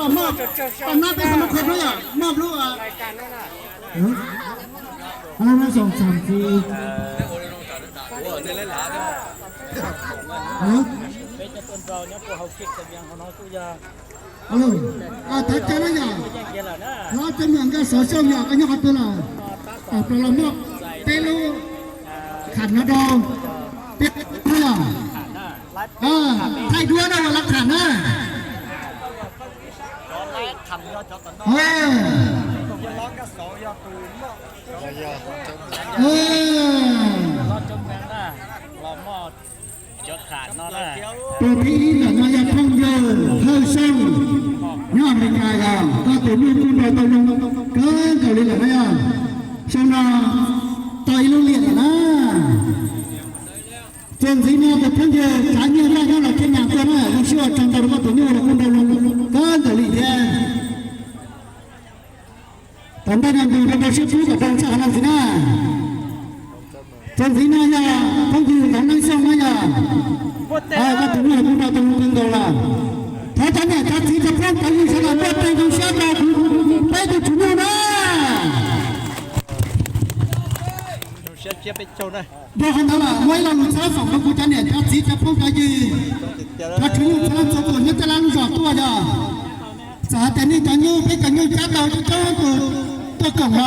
Moj, pas nab peb xav muab khawb hlub yom, moj hlub. Hlub xyoo xam txiv. Thov cov no yom, thov cov mem nkaj xov xyooj yom, koj nyob qhov twg lawm? Tom plaws los muaj peb lub kham no rau peb lub yom. Thaij duab no ua lawv kham na. Tus thib ib ntawm no yog phooj ywg Hawj Xyooj nyob Amelikas yom, koj tus nyuj kuj nrau tau zoo kawg nkaus li lawm na yom. Xyoo no tau ib lub liam lawm na. Txuas ntxiv no tus phooj ywg Tsav Nyiaj Laj nyob Los Tshaj Nyas tuaj na, zoo siab ua tsaug ntau rau koj tus nyuj los kuj nrau zoo kawg nkaus li thiab. Tom ntej no ntu rau rau siab pub kom rau txhaj qhov no ntxiv na. Txuas ntxiv no yog phooj ywg Ntxoov Neej Xyooj na yom. Koj tus nyuj los kuj nrau tau zoo kawg nkaus lawm. Thov cov niam cov txiv cov phooj cov ywg sawv daws ntuj tes zoo siab rau kuv peb tug tswv nyuj na. Dhau qhov ntawd lawm muaj ib lo lus txhawb foom rau kuv cov niam cov txiv cov phooj cov ywg, cov tswv nyuj txhua leej txhua tus nyob tej lab lub zos tuaj yog txawm hais tias nej cov nyuj peb cov nyuj cab tau coob coob tus tuaj koom no,